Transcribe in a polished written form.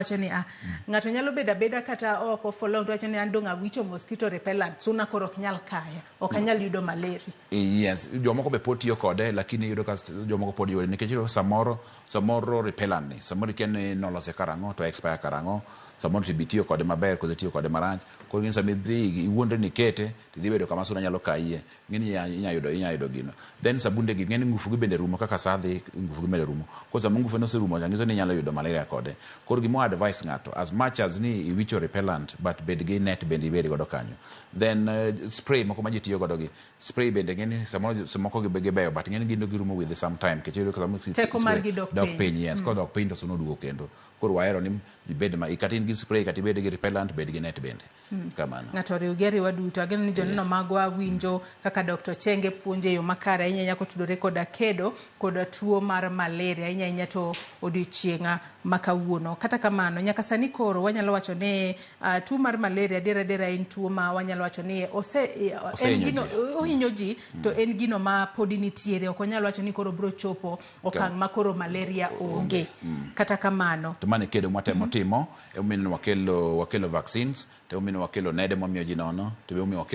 Wacho ni ah, ng'ato nyalo bedo abeda kata oko for long to wacho ni an dong' awicho mosquito repellent, suna koro ok nyal kaya, ok anyal yudo malaria. Yes, jomoko be pod tiyo kode, lakini iyudo ka jomoko pod yude nikech iyudo samoro samoro repellent ni samoro ikia ni nolose karang'o to expire karang'o, samoro to be itiyo kode maber koso itiyo kode marach. Koro ing'e sama idhi iwuondri ni ikete tidhi bedo kama suna nyalo kayie, ing'eni inya yudo inya yudo gino. Then sabunde gi ing'eni ngufu gi bende rumo kaka saa dhi, ngufu gi medo rumo. Koro sama ngufu ne oserumo cha nyiso ni inyalo yudo malaria kode. Koro gima wa advise ng'ato, as much as ni iwicho repellent, but bed gi net bende ibed godo kanyo. Then spray moko ma ji tiyo godo gi spray bende ing'eni samoro moko gibeyo, but ing'eni gin girumo with some time nikech iyudo ka samoro Teko margi dok dok piny. Piny, yes. Kodok piny to suna oduogo kendo. Koro wahero ni ibed ma kata in gi spray kata ibed gi repellent, bed gi net bende. Kamano. Ng'ato oriwgi ariwa duto. Ageno ni joneno magwa winjo kaka Dr. Chenge puonjo e yo makare ahinya ahinya kotudore koda kedo koda tuo mar malaria, ahinya ahinya to odiochieng' ma kawuono. Kata kamano, nyaka sani koro wanyalo wacho ni tuo mar malaria adier adiera en tuo ma wanyalo wacho ni ose en Osehinyo gino ji. Ohinyo ji to en gino ma podi nitiere. Ok wanyal wacho ni koro biro chopo okang' ma koro malaria onge. Kata kamano, To mano e kedo mwatemo timo, emomiyo wakelo wakelo vaccines, to emomiyo wakelo nede mwamiyo ji nono, to be emomiyo wakelo